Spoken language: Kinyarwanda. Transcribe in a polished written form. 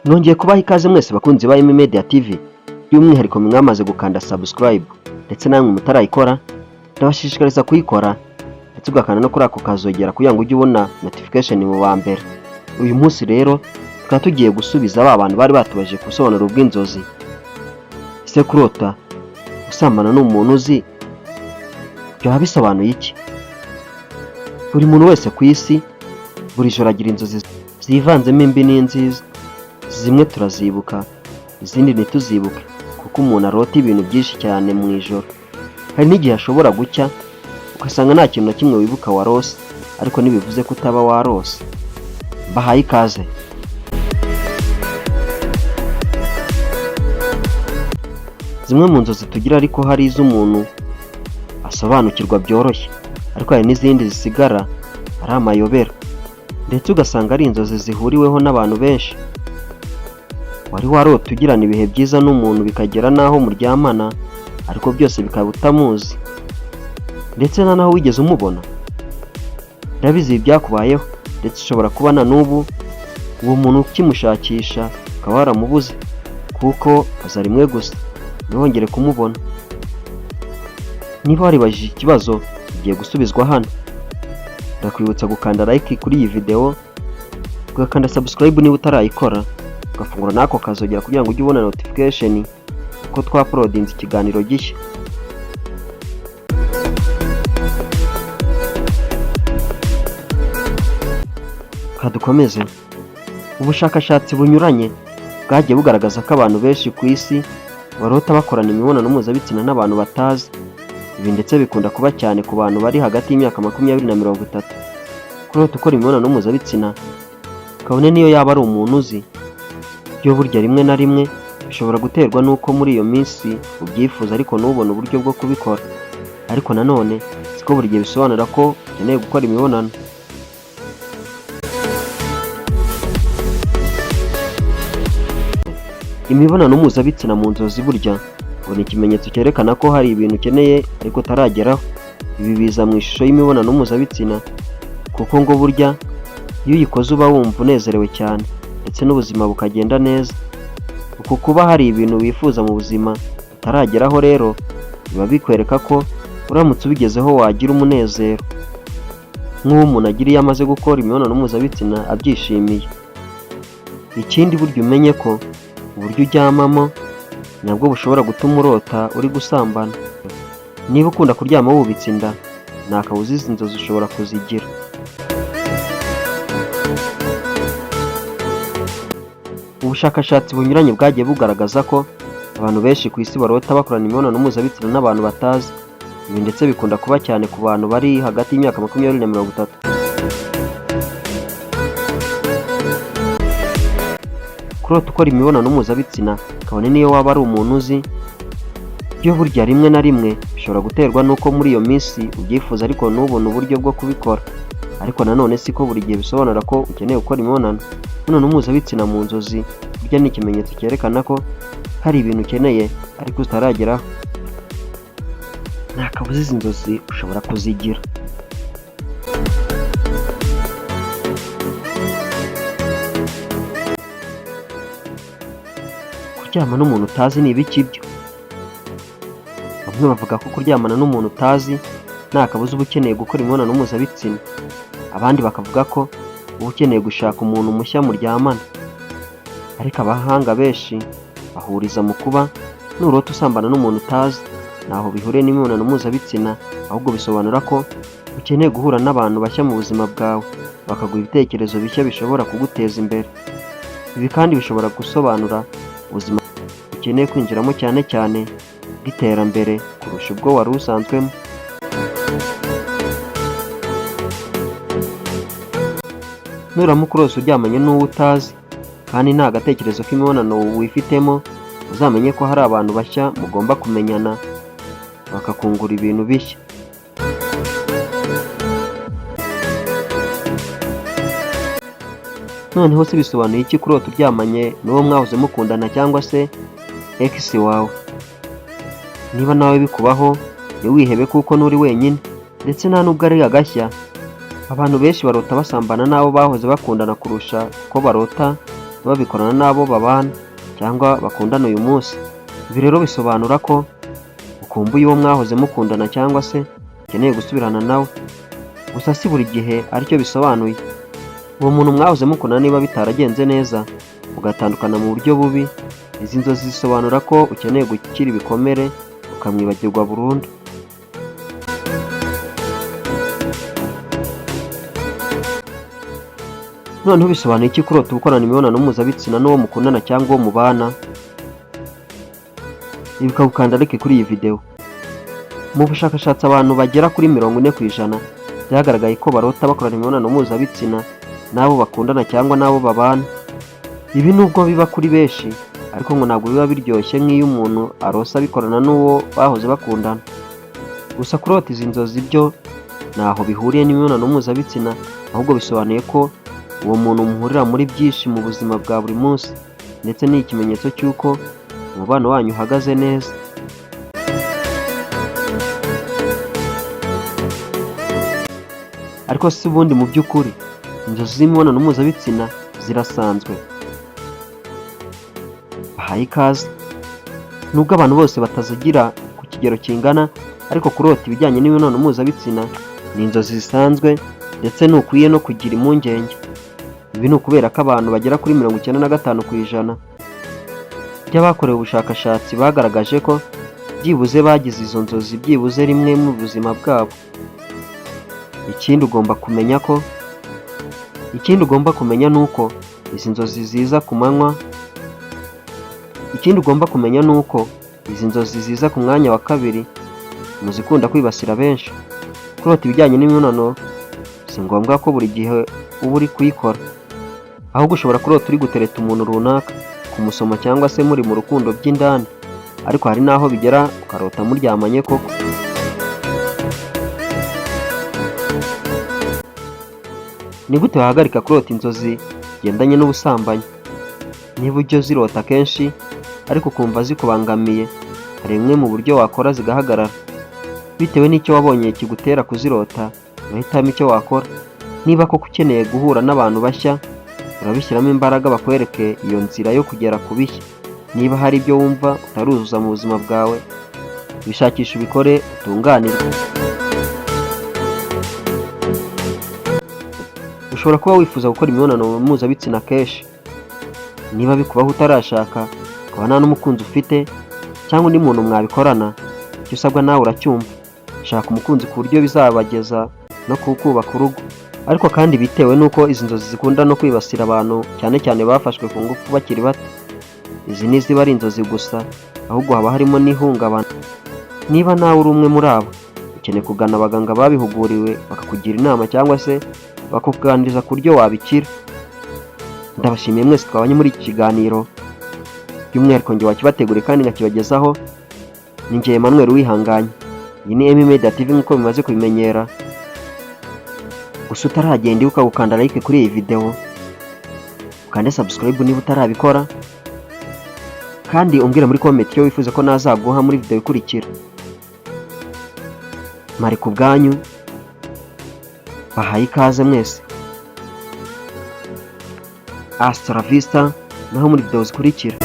Nongeye kubaha ikaze mwese bakunzi ba Media TV, by'umwihariko mwamaze gukanda subscribe, ndetse namwe mutarayikora ndabashishikariza kuyikora, ndetse ugakanda no kuri ako kazogera kugira ngo ujye ubona notification mu ba mbere. Uyu munsi rero tukaba tugiye gusubiza ba bantu bari batubajije ku busobanuro bw'inzozi. Ese kurota usambana n'umuntu uzi byaba bisobanuye iki? Buri muntu wese ku isi buri joro agira inzozi zivanzemo imbi n'inziza. Zimwe turazibuka, izindi ntituzibuke, kuko umuntu arota ibintu byinshi cyane mu ijoro. Hari n'igihe ashobora gucya ugasanga nta kintu na kimwe wibuka warose, ariko ntibivuze ko utaba warose. Mbahaye ikaze. Zimwe mu nzozi tugira ariko hari iz'umuntu asobanukirwa byoroshye, ariko hari n'izindi zisigara ari amayobera, ndetse ugasanga ari inzozi zihuriweho n'abantu benshi. Wari warota ugirana ibihe byiza n'umuntu bikagera n'aho muryamana, ariko byose bikaba utamuzi, ndetse nta n'aho wigeze umubona? Ndabizi ibi byakubayeho, ndetse ushobora kuba na n'ubu uwo muntu ukimushakisha ukaba waramubuze, kuko aza rimwe gusa ntiwongere kumubona. Niba waribajije ikibazo ugiye gusubizwa hano. Ndakwibutsa gukanda like kuri iyi video, ugakanda subscribe niba utarayikora, ugafungura n'ako kazogera kugira ngo ujye ubona notification uko twauploadinze ikiganiro gishya. Dukomeze. Ubushakashatsi bunyuranye bwagiye bugaragaza ko abantu benshi ku isi barota bakorana imibonano mpuzabitsina n'abantu batazi. Ibi ndetse bikunda kuba cyane ku bantu bari hagati y'imyaka 20 na 30. Kurota ukora imibonano mpuzabitsina, kabone n'iyo yaba ari umuntu uzi, byo burya rimwe na rimwe bishobora guterwa n'uko muri iyo minsi ubyifuza ariko ntubone uburyo bwo kubikora. Ariko nanone siko buri gihe bisobanura ko ukeneye gukora imibonano. Imibonano mpuzabitsina mu nzozi burya ngo ni ikimenyetso cyerekana ko hari ibintu ukeneye ariko utarageraho. Ibi biza mu ishusho y'imibonano mpuzabitsina, kuko ngo burya iyo uyikoze uba wumva unezerewe cyane, ndetse n'ubuzima bukagenda neza. Uku kuba hari ibintu wifuza mu buzima utarageraho rero biba bikwereka ko uramutse ubigezeho wagira umunezero nk'uwo umuntu agira iyo amaze gukora imibonano mpuzabitsina abyishimiye. Ikindi, burya umenye ko uburyo uryamamo nabwo bushobora gutuma urota uri gusambana. Niba ukunda kuryama wubitse inda, nta kabuza izi nzozi ushobora kuzigira. Ubushakashatsi bunyuranye bwagiye bugaragaza ko abantu benshi ku isi barota bakorana imibonano mpuzabitsina n'abantu batazi. Ibi ndetse bikunda kuba cyane ku bantu bari hagati y'imyaka 20 na 30. Kurota ukora imibonano mpuzabitsina, kabone n'iyo waba ari umuntu uzi, byo burya rimwe na rimwe bishobora guterwa n'uko muri iyo minsi ubyifuza ariko ntubone uburyo bwo kubikora. Ariko nanone siko buri gihe bisobanura ko ukeneye gukora imibonano. Imibonano mpuzabitsina mu nzozi burya ni ikimenyetso cyerekana ko hari ibintu ukeneye ariko utarageraho. Nta kabuza izi nzozi ushobora kuzigira. Kuryama n'umuntu utazi ni ibiki byo? Bamwe bavuga ko kuryamana n'umuntu utazi nta kabuza uba ukeneye gukora imibonano mpuzabitsina, abandi bakavuga ko uba ukeneye gushaka umuntu mushya muryamana. Ariko abahanga benshi bahuriza mu kuba nurota usambana n'umuntu utazi ntaho bihuriye n'imibonano mpuzabitsina, ahubwo bisobanura ko ukeneye guhura n'abantu bashya mu buzima bwawe, bakaguha ibitekerezo bishya bishobora kuguteza imbere. Ibi kandi bishobora gusobanura ubuzima ukeneye kwinjiramo, cyane cyane bw'iterambere kurusha ubwo wari usanzwemo. Nuramuka urose uryamanye n'uwo utazi kandi nta gatekerezo k'imibonano wifitemo, uzamenye ko hari abantu bashya mugomba kumenyana bakakungura ibintu bishya. Noneho se bisobanuye iki kurota uryamanye n'uwo mwahoze mukundana cyangwa se ex wawe? Niba nawe bikubaho ntiwihebe, kuko nturi wenyine, ndetse nta nubwo ari agashya. Abantu benshi barota basambana n'abo bahoze bakundana kurusha uko barota babikorana n'abo babana cyangwa bakundana uyu munsi. Ibi rero bisobanura ko ukumbuye uwo mwahoze mukundana cyangwa se ukeneye gusubirana nawe. Gusa si buri gihe aricyo bisobanuye. Uwo muntu mwahoze mukundana niba bitaragenze neza, mugatandukana mu buryo bubi, izi nzozi zisobanura ko ukeneye gukira ibikomere ukamwibagirwa burundu. Noneho bisobanuye iki kurota ukorana imibonano mpuzabitsina n'uwo mukundana cyangwa uwo mubana? Ibuka gukanda like kuri iyi video. Mu bushakashatsi, abantu bagera kuri 40% byagaragaye ko barota bakorana imibonano mpuzabitsina n'abo bakundana cyangwa n'abo babana. Ibi nubwo biba kuri benshi, ariko ngo ntabwo biba biryoshye nk'iyo umuntu arose abikorana n'uwo bahoze bakundana. Gusa kurota izi nzozi byo ntaho bihuriye n'imibonano mpuzabitsina, ahubwo bisobanuye ko uwo muntu muhurira muri byinshi mu buzima bwa buri munsi, ndetse ni ikimenyetso cy'uko umubano wanyu uhagaze neza. Ariko si ubundi mu by'ukuri inzozi z'imibonano mpuzabitsina zirasanzwe? Bahaye ikaze. Nubwo abantu bose batazigira ku kigero kingana, ariko kurota ibijyanye n'imibonano mpuzabitsina ni inzozi zisanzwe, ndetse ntukwiye no kugira impungenge. Ibi ni ukubera ko abantu bagera kuri 95% by'abakorewe ubushakashatsi bagaragaje ko byibuze bagize izo nzozi byibuze rimwe mu buzima bwabo. Ikindi ugomba kumenya ni uko izi nzozi ziza ku manywa. Ikindi ugomba kumenya ni uko izi nzozi ziza ku mwanya wa kabiri mu zikunda kwibasira benshi. Kurota ibijyanye n'imibonano si ngombwa ko buri gihe uba uri kuyikora, ahubwo ushobora kurota uri gutereta umuntu runaka, kumusoma cyangwa se muri mu rukundo by'indani, ariko hari n'aho bigera ukarota muryamanye koko. Ni gute wahagarika kurota inzozi zigendanye n'ubusambanyi? Niba ujya uzirota kenshi ariko ukumva zikubangamiye, hari bimwe mu buryo wakora zigahagarara. Bitewe n'icyo wabonye kigutera kuzirota, urahitamo icyo wakora. Niba koko ukeneye guhura n'abantu bashya, urabishyiramo imbaraga bakwereke iyo nzira yo kugera ku bishya. Niba hari ibyo wumva utaruzuza mu buzima bwawe, bishakishe ubikore utunganirwe. Ushobora kuba wifuza gukora imibonano mpuzabitsina kenshi. Niba bikubaho utarashaka, ukaba nta n'umukunzi ufite cyangwa undi muntu mwabikorana, icyo usabwa nawe uracyumva. Shaka umukunzi ku buryo bizabageza no ku kubaka urugo. Ariko kandi bitewe n'uko izi nzozi zikunda no kwibasira abantu cyane cyane bafashwe ku ngufu bakiri bato, izi ntiziba ari inzozi gusa, ahubwo haba harimo n'ihungabana. Niba nawe uri umwe muri abo, ukeneye kugana abaganga babihuguriwe bakakugira inama cyangwa se bakakuganiriza ku buryo wabikira. Ndabashimiye mwese twabanye muri iki kiganiro, by'umwihariko njye wakibateguriye kandi nkakibagezaho, ni njye Emmanuel Uwihanganye. Iyi ni Emmy Media TV nk'uko bimaze kubimenyera. Gusa utaragenda, ibuka gukanda like kuri iyi video, ukande subscribe niba utarabikora, kandi umbwire muri comment icyo wifuza ko nazaguha muri video ikurikira. Mari ku bwanyu, bahaye ikaze mwese. Hasta la vista, naho muri video zikurikira.